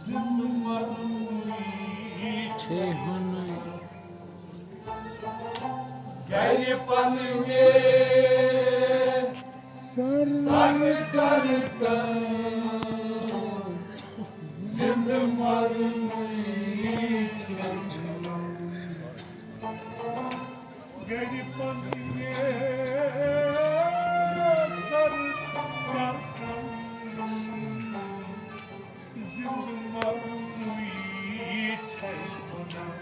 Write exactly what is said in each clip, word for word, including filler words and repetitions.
زندٕ مرنُے چھے ہنُے۔ گرِ پننہِ سر سر کرتن زندٕ مرنُے چھے ہنُے۔ گرِ پننہِ سر کرتن زندٕ مرنُے چھے ہنُے۔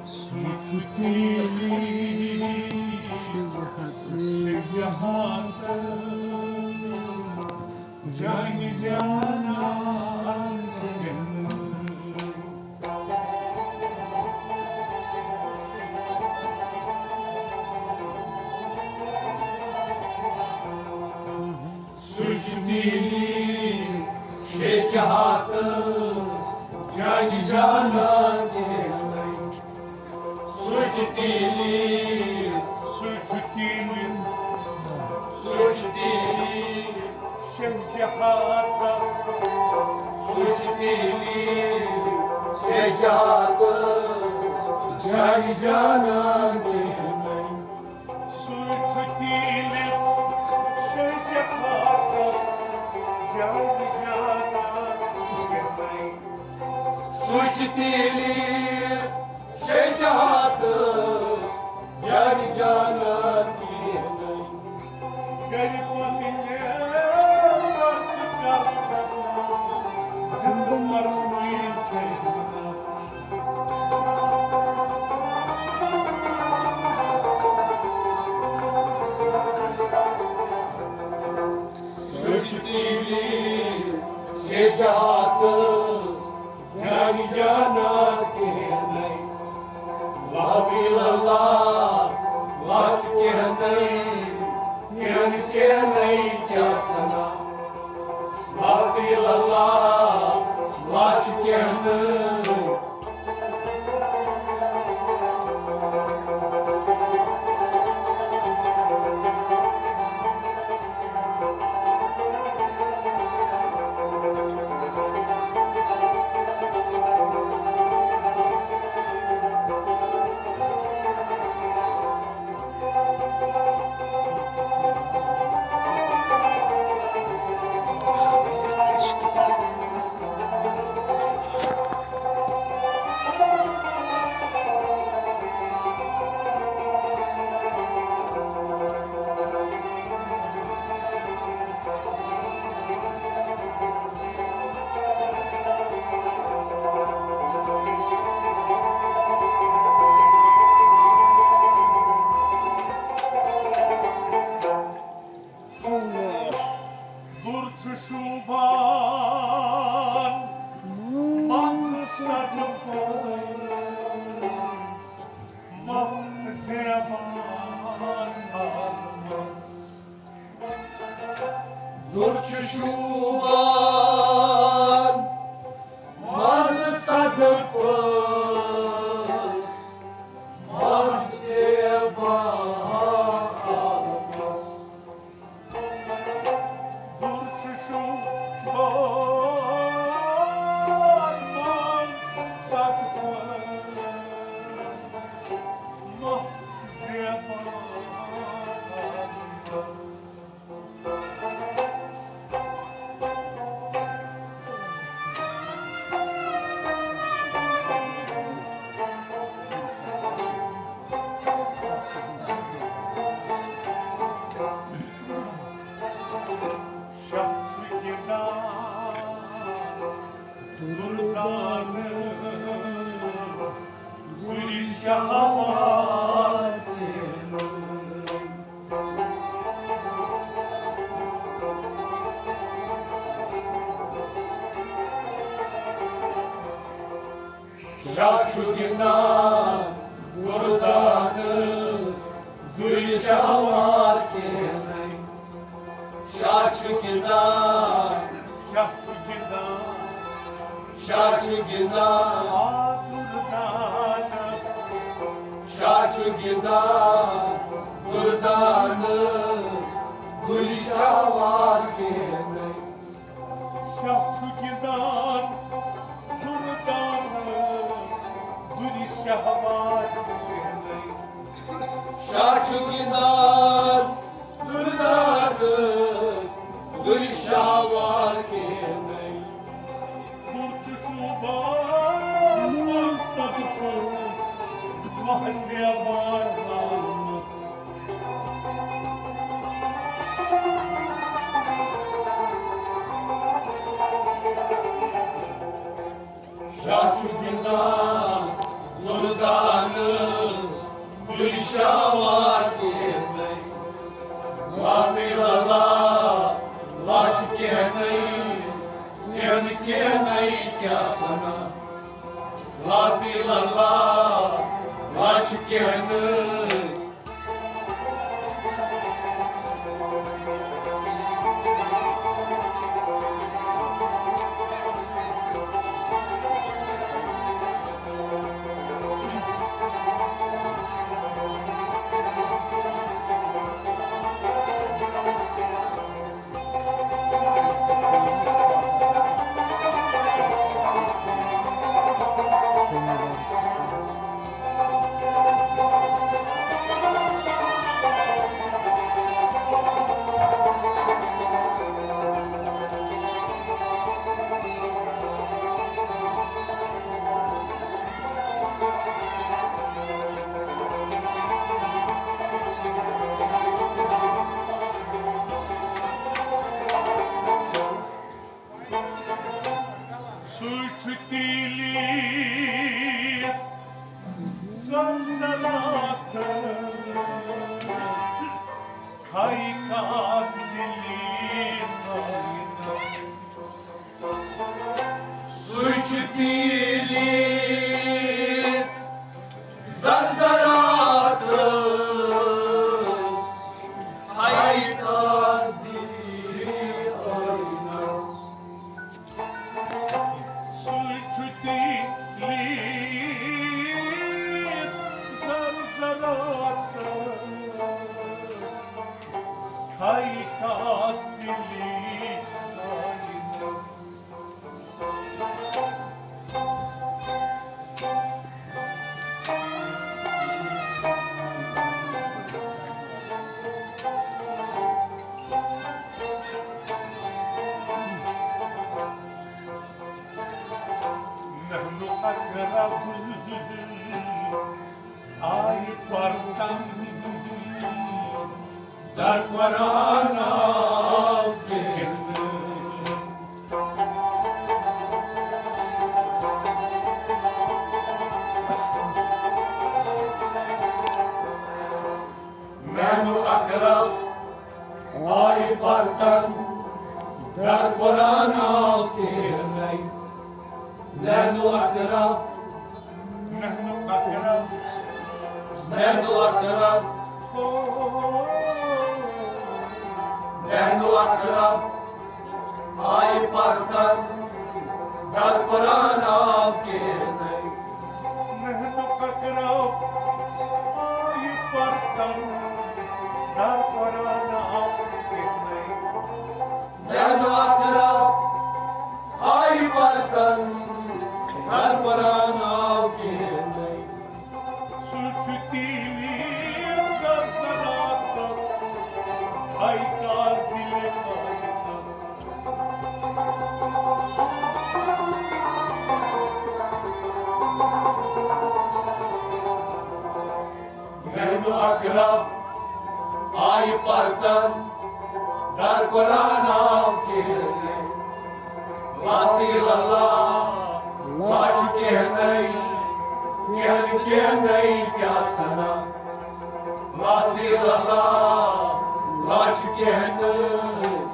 سُہ چھُ تیلی شجاعت، جانہِ جانان۔ سُہ چھُ تیلی شجاعت، جانہِ جانان۔ سُہ چھُ تیلی، سُہ چھُ تیلی، سُہ چھُ تیلی شجاعت، سُہ چھُ تیلی شجاعت، جانہِ جانان۔ سُہ چھُ تیلی شجاعت، جانہِ جانان۔ سُہ چھُ تیلی شجاعت، جانہِ جانان۔ گرِ پننہِ سر چھِ کران زندٕ مرنُے چھے ہنُے۔ سُہ چھُ تیلی شجاعت، جانہِ جانان کہینٕے۔ لا اله الا الله، لا چھُ کہینٕے، کہینٕے، کہینٕے کیاہ سنا۔ لا اله الا الله، لا چھُ کہینٕے۔ بُر چھُ شوٗبان مَس صدفَس، مَس زیبان عالمَس۔ بُر چھُ شوٗبان مَس صدفَس، مَس زیبان عالمَس۔ بُر چھُ شوٗبان مَس صدفَس، مَس زیبان عالمَس۔ شاہ چھُ گِنٛدان دُردانَس، گُلِ شہوار کہینٕے۔ شاہ چھُ گِنٛدان دُردانَس، گُلِ شہوار کہینٕے۔ شاہ چھُ گِنٛدان، شاہ چھُ گِنٛدان شاہ چھُ گِنٛدان، شاہ چھُ گِنٛدان، دُردانہٕ، دُرِ شاہ واز کینٛہہ نَے۔ شاہ چھُ گِنٛدان، دُردانَس، دُرِ شاہ واز کینٛہہ نَے۔ شاہ چھُ گِنٛدان، دُردانَس، دُرِ شاہ واز کینٛہہ نَے۔ گُر چھُ شوٗبان صدقس، وَہہ زیوان ہاونس۔ شاہ چھُ گِنٛدان، دُردانہٕ، دُرِ شاہ واز کینٛہہ نَے۔ لا تیلا لا، لا چھُ کینٛہہ نَے، کینٛہہ نہٕ کینٛہہ نَے کیٛاہ سَنا۔ لا تیلا لا، لا چھُ کینٛہہ نَے۔ سُے چھُ تیلی زنزراتس، کھے کاس دِلی خٲینس۔ سُے چھُ تیلی زنزراتس، کھے کاس دِلی خٲینس۔ سُے چھُ تیلی زرزراتس، کھے کاس دِلی خٲینس۔ نحن أقرب آیہِ پرتن، در قرآن آو کینٛہہ نہٕ۔ نحن أقرب آیہِ پرتن، در قرآن آو کینٛہہ نَے۔ نحن أقرب، نحن أقرب، نحن أقرب، نحن أقرب آیہِ پرتن، در قرآن آو کینٛہہ نَے۔ نحن أقرب آیہِ پرتن، در قرآن آو کینٛہہ نَے۔ نحن أقرب آیہِ پرتن، در قرآن آو کینٛہہ نَے۔ سُہ چھُ تیلی زرزراتس، کھے کاس دِلی خٲینس۔ نحن أقرب آیہِ پرتن، در قرآن آو کینٛہہ نَے۔ لا تیلا لا، لا چھُ کینٛہہ نَے، کینٛہہ نہٕ کینٛہہ نَے کیٛاہ سَنا۔ لا تیلا لا، لا چھُ کینٛہہ نَے۔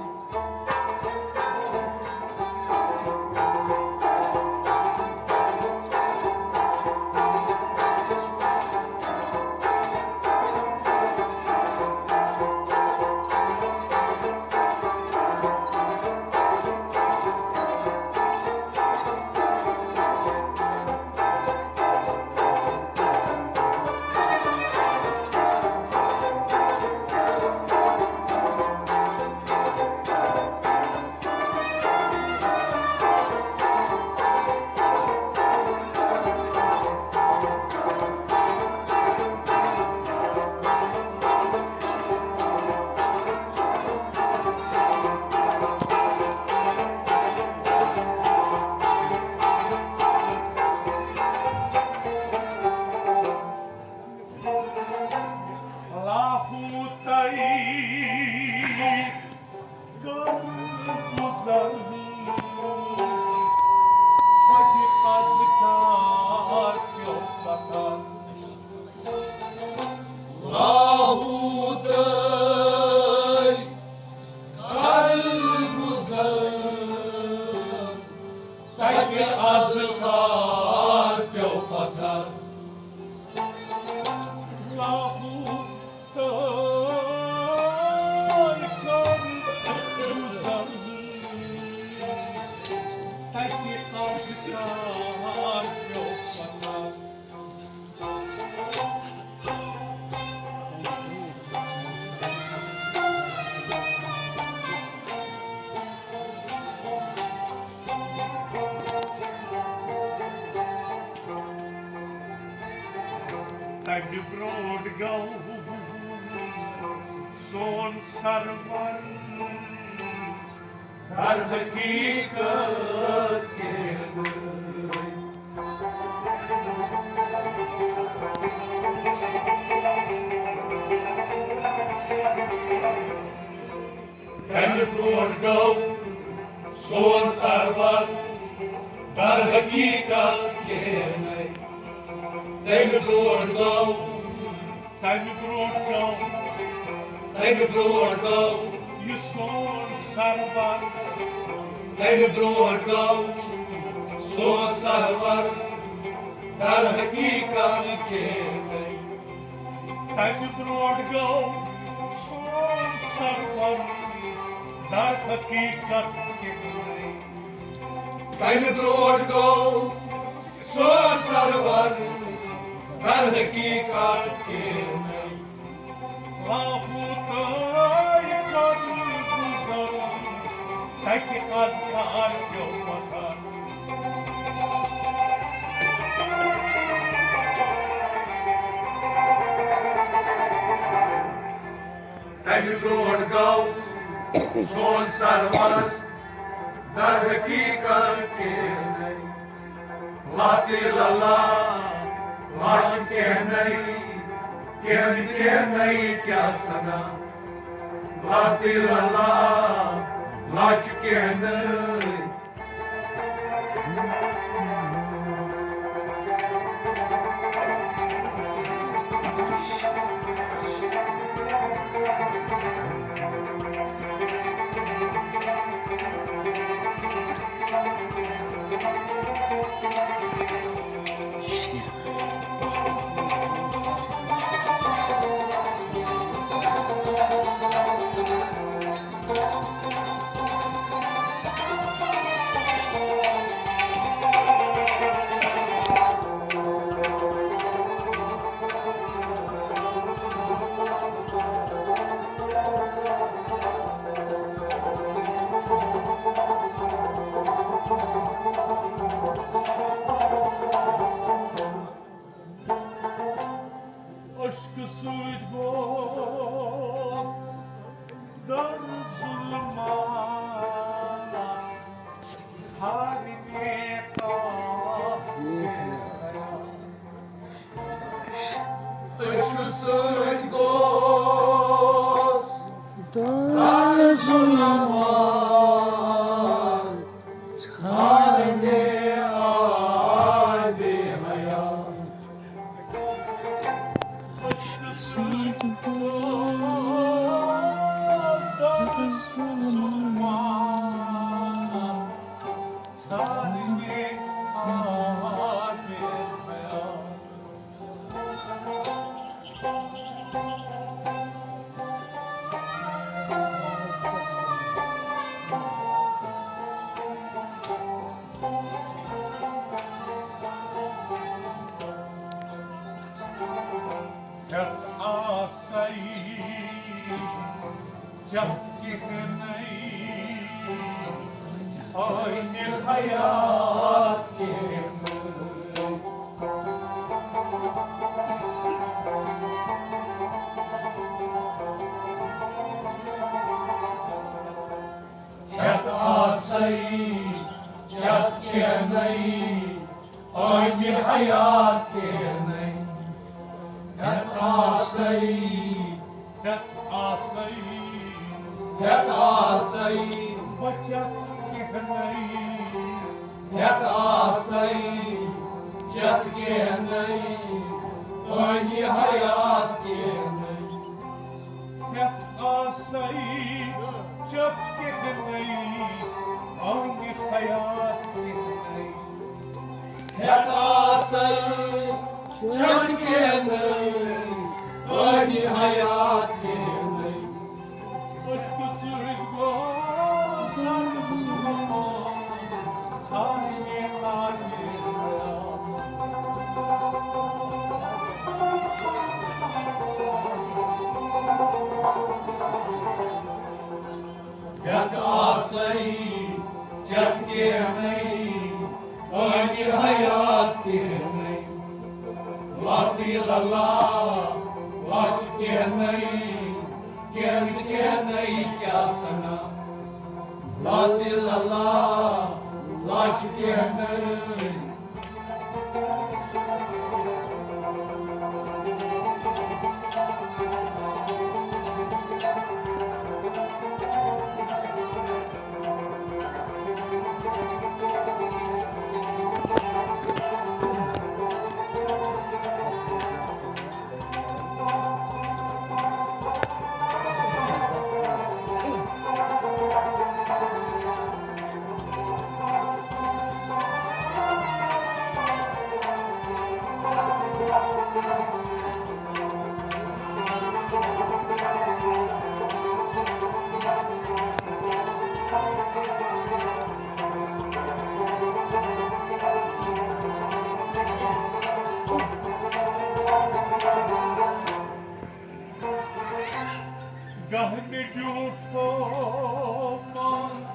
تَتہِ اَزکار پیوٚو پَتھر۔ لاہور تہٕ کٔر گُزر۔ تَتہِ اَزکار پیوٚو پَتھر۔ تَمہِ برٛونٛٹھ گوٚو سون سرور در حقیقت کینٛہہ۔ تَمہِ برٛونٛٹھ گوٚو سون سرور در حقیقت کینٛہہ۔ تَمہِ برٛونٛٹھ گوٚو، تَمہِ برٛونٛٹھ گوٚو، تَمہِ برٛونٛٹھ گوٚو یہِ سون سرور۔ تَمہِ برٛونٛٹھ گوٚو سون سرور در حقیقت کینٛہہ۔ تَمہِ برٛونٛٹھ گوٚو سون سرور در حقیقت کینٛہہ۔ تَمہِ برٛونٛٹھ گوٚو سون سرور در حقیقت کینٛہہ۔ لاہور تہٕ کٔر گُزر، تَتہِ اَزکار پیوٚو پَتھر۔ تَمہِ برٛونٛٹھ گوٚو سون سرور در حقیقت کینٛہہ۔ لا تیل اللہ، لا چھُ کینٛہہ نَے، کینٛہہ نہٕ، کینٛہہ نَے، کیٛاہ سنا؟ لا تیل اللہ، لا چھُ کینٛہہ نَے۔ عشقہٕ سۭتۍ گوس در ظلمان، ژھارِ مےٚ کانٛہہ۔ عشقہٕ سۭتۍ گوس در ظلمان، ژھارِ مےٚ آے بے حیا۔ ہٮ۪تھ آسَے چَتھ کِہِنَے، ٲنہِ حیات کِہِنَے۔ ہٮ۪تھ آسَے چَتھ کِہِنَے، ٲنہِ حیات کِہِنَے۔ ہٮ۪تھ آسَے، ہٮ۪تھ آسَے، ہٮ۪تھ آسَے بہٕ چَتھ کِہِنَے۔ ہٮ۪تھ آسَے چَتھ کِہِنَے، ٲنہِ حیات کِہِنَے۔ ہٮ۪تھ آسَے چَتھ کِہِنَے، ٲنہِ حیات کِہِنَے۔ چتھ کینہہ نٔے، پٲنی حیات کینہہ نٔے۔ عشقہٕ سۭتۍ گوٚو زن سُہ مقام، ژھانٛڈ مےٚ تاج حیات۔ یتھ آسے چتھ کینہہ نٔے، پٲنی حیات کینہہ نٔے۔ لا تیل اللہ، لا چھُ کینہہ نٔے، کینہہ نہٕ کینہہ نٔے کیٛاہ سنا۔ لا تیل اللہ، لا چھُ کینہہ نٔے۔ گاہ نہٕ ڈیوٗٹھو منٛز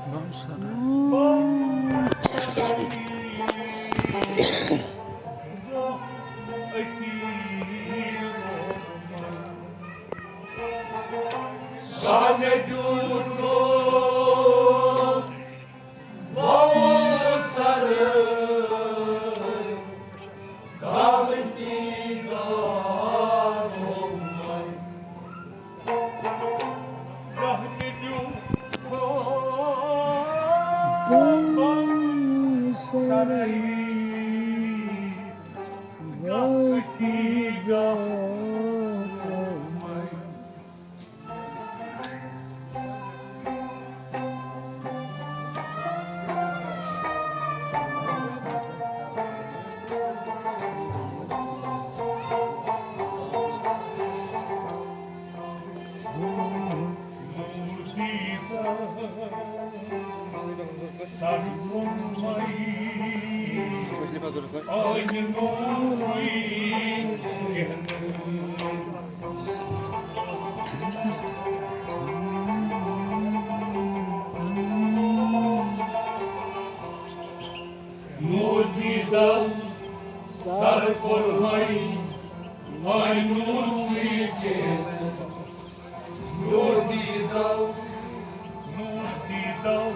بم سدٲیی، گاہ أتی رومن۔ گاہ نہٕ ڈیوٗٹھو بم سدٲیی، گاہ أتی رومن۔ نور دیدم سر کوٚرمَے، وۄنۍ نور چھُے کینٛہہ۔ نور دیدم، نور دیدم،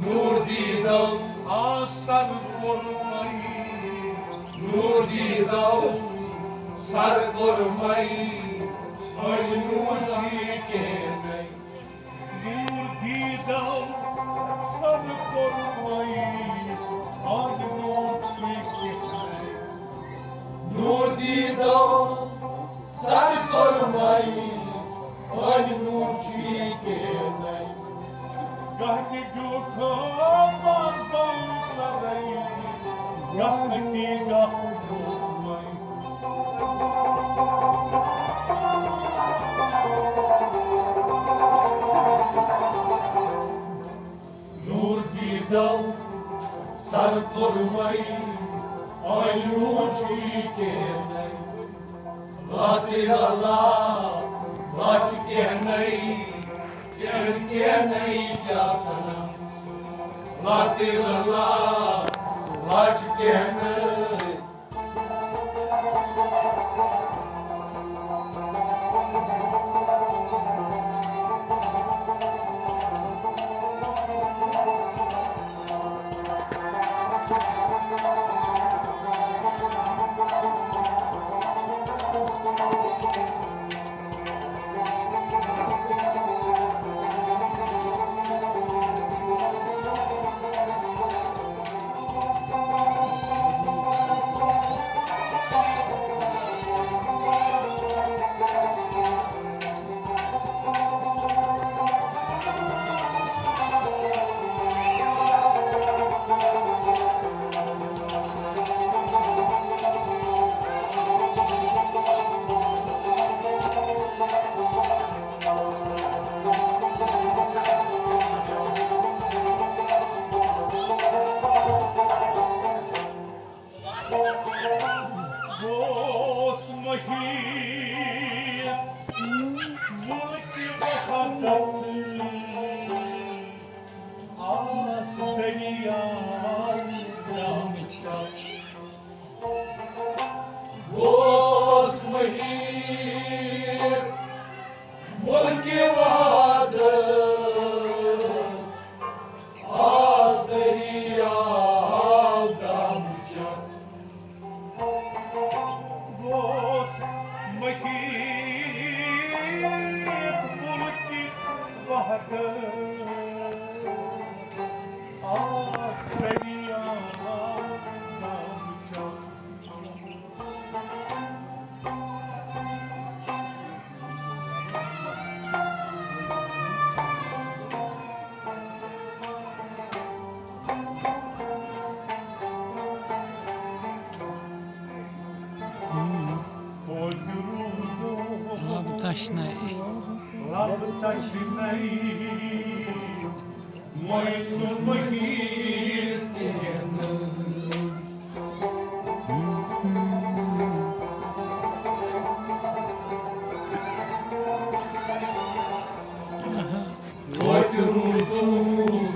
نور دیدم آ سر کوٚرمَے۔ نور دیدم سر کوٚرمَے، وۄنۍ نور چھُے کینٛہہ۔ نور دیدم سر کوٚرمَے، آز نور چھُے کینٛہہ۔ نور دیدم سر کوٚرمَے، آز نور چھُے کینٛہہ۔ گاہ نہٕ ڈیوٗٹھو منٛز بم سدٲیی، گاہ أتی گاہ رومن۔ نور دیدم سر کوٚرمَے، آز نور چھُے کینٛہہ۔ لا تیل اللہ، لا چھُ کینٛہہ نٔے، کینٛہہ، کینٛہہ نٔے کیٛاہ سنا۔ لا تیل اللہ، لا چھُ کینٛہہ نٔے۔ گوس محیط ملکہِ وحدت، آس دریاو دم چک۔ گوس محیط ملکہِ وحدت، آس دریاو دم چک۔ لب تشنائی۔ لب تشنائی۔ مٔنٛزۍ تہٕ مٔنٛزۍ کِہیٖنۍ نہٕ۔ توتہِ روٗدُس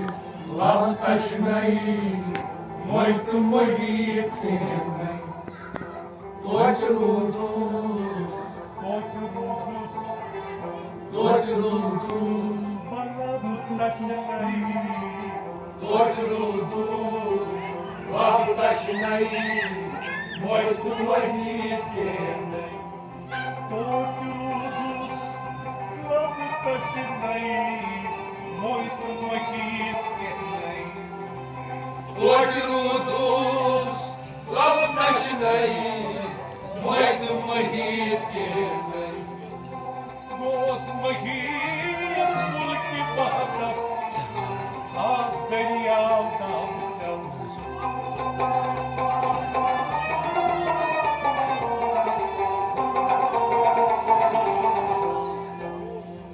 لب تشنائی، مٔنٛزۍ تہٕ مٔنٛزۍ کِہیٖنۍ نہٕ۔ توتہِ روٗدُس، توتہِ روٗدُس، توتہِ روٗدُس، توتہِ روٗدُس، لب تشنائی، مٔنٛزۍ تہٕ مٔنٛزۍ کِہیٖنۍ نہٕ۔ توتہِ روٗدُس لب تشنائی، مٔنٛزۍ تہٕ مٔنٛزۍ کِہیٖنۍ نہٕ۔ توتہِ روٗدُس لب تشنائی، مٔنٛزۍ تہٕ مٔنٛزۍ کِہیٖنۍ نہٕ۔ گوس محیط ملکہِ وحدت، آس دریاو دم چک۔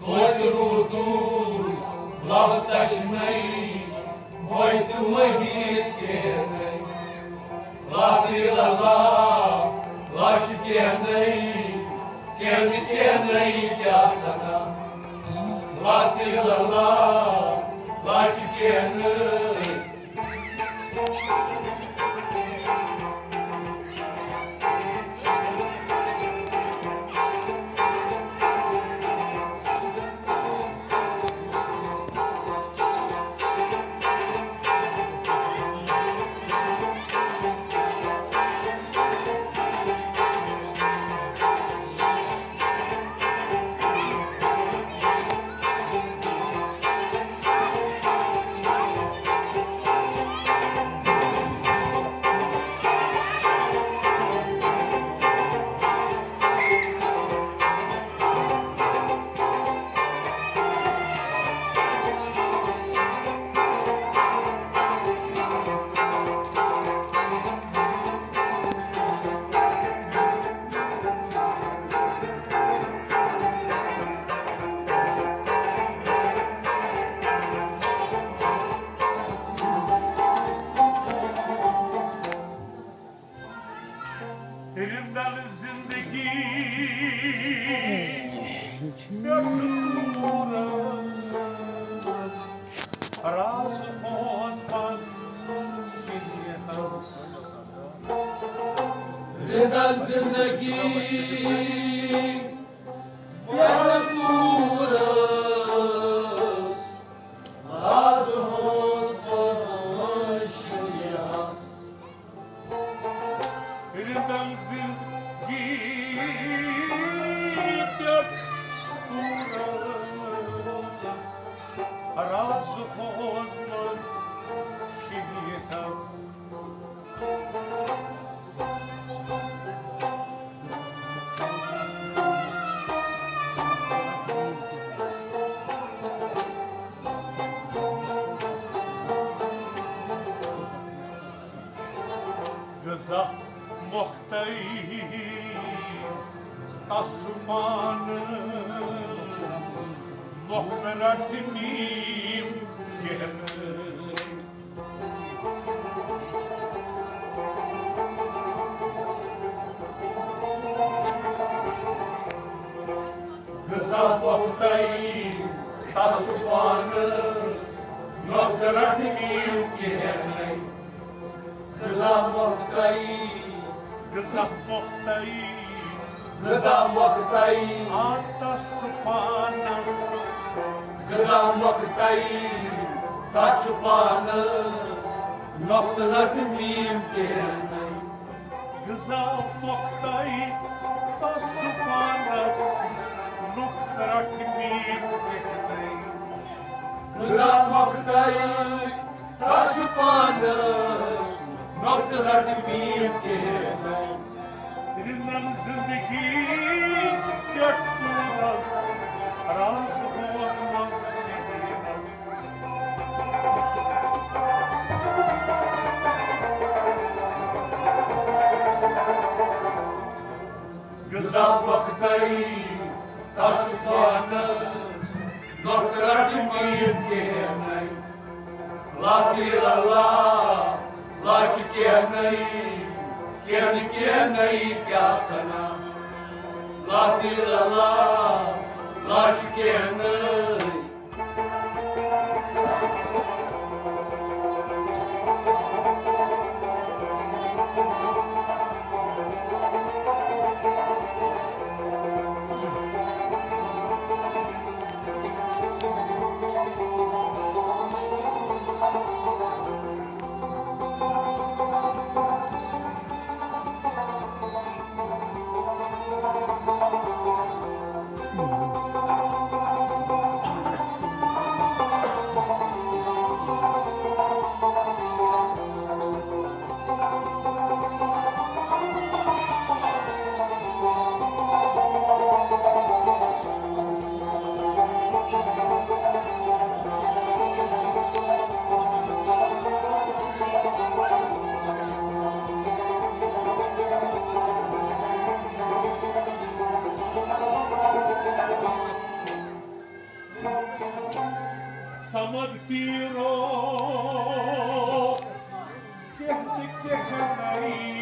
توتہِ روٗدُس لب تشنائی، مٔنٛزۍ تہٕ مٔنٛزۍ کِہیٖنۍ نہٕ۔ لا تیلا لا، لا چھُ کینٛہہ نٔے، کینٛہہ نہٕ کینٛہہ نٔے کیٛاہ سنا۔ لا تیلا لا، لا چھُ کینٛہہ نٔے۔ رندن زندگی پٮ۪ٹھ تورس، راز ہوس منٛز شریعتس۔ رندن زندگی پٮ۪ٹھ تورس، راز ہوس منٛز شریعتس۔ رندن زندگی پٮ۪ٹھ تورس، راز ہوس منٛز شریعتس۔ غذا مۄختٕے تس چھُ پانہٕ مۄختہٕ رٹنی کینٛہہ۔ غذا مۄختٕے تس چھُ پانہٕ مۄختہٕ رٹنی کینٛہہ۔ غذا مۄکھتَے، غذا مۄکھتَے، آتس چھُ پانس۔ غذا مۄکھتَے، تس چھُ پانس نۄقطہٕ رٹہٕ میٖم کینٛہہ نَے۔ غذا مۄکھتَے، تس چھُ پانس نۄقطہٕ رٹہٕ میٖم کینٛہہ نَے۔ غذا مۄکھتَے، تس چھُ پانس نۄقطہٕ رٹہٕ میٖم کینٛہہ نَے۔ رِنٛدن زِندگی پٮ۪ٹھ کوٗرس، راز بوزنس ذہیٖنس۔ غذا مۄکھتَے، تس چھُ پانس نۄقطہٕ رٹہٕ میٖم کینٛہہ نَے۔ لا تیٖرا لا، لا چھُ کینٛہہ نَے، کینٛہہ نہٕ کینٛہہ نَے کیٛاہ سنا۔ لا تیٖرا لا، لا چھُ کینٛہہ نَے۔ صمد پیرو، کینٛہہ نہٕ کینٛہہ نَے۔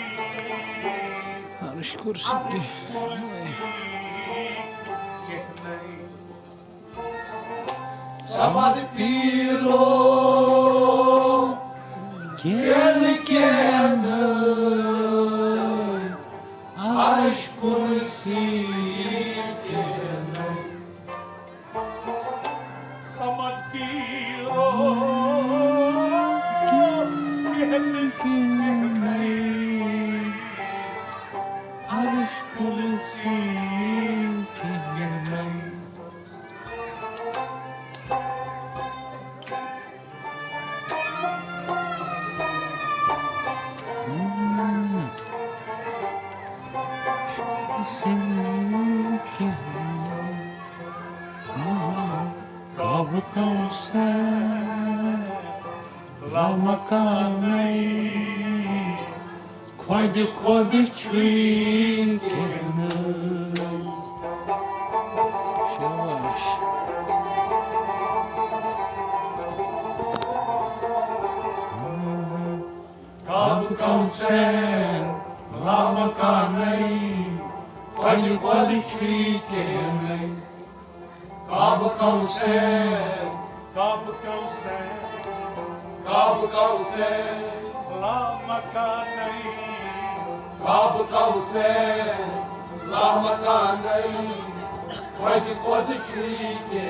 عرش کرسی عرش کینٛہہ کرسی کینٛہہ نَے۔ صمد پیرو، کینٛہہ نہٕ کینٛہہ نَے۔ عرش کرسی کینٛہہ نَے۔ صمد پیرو، کینٛہہ نہٕ کینٛہہ نَے۔ عرش کرسی کینٛہہ نَے۔ کعبہٕ کوثر، لامکانٕے، خۄدِ خۄد چھُے کینٛہہ نہٕ۔ شاباش۔ کعبہٕ کوثر، لامکانٕے، خۄدِ خۄد چھُے کینٛہہ نہٕ۔ کعبہٕ کوثر، کعبہٕ کوثر، کعبہٕ کوثر، لامکانٕے۔ کعبہٕ کوثر، لامکانٕے، خۄدِ خۄد چھُے کینٛہہ۔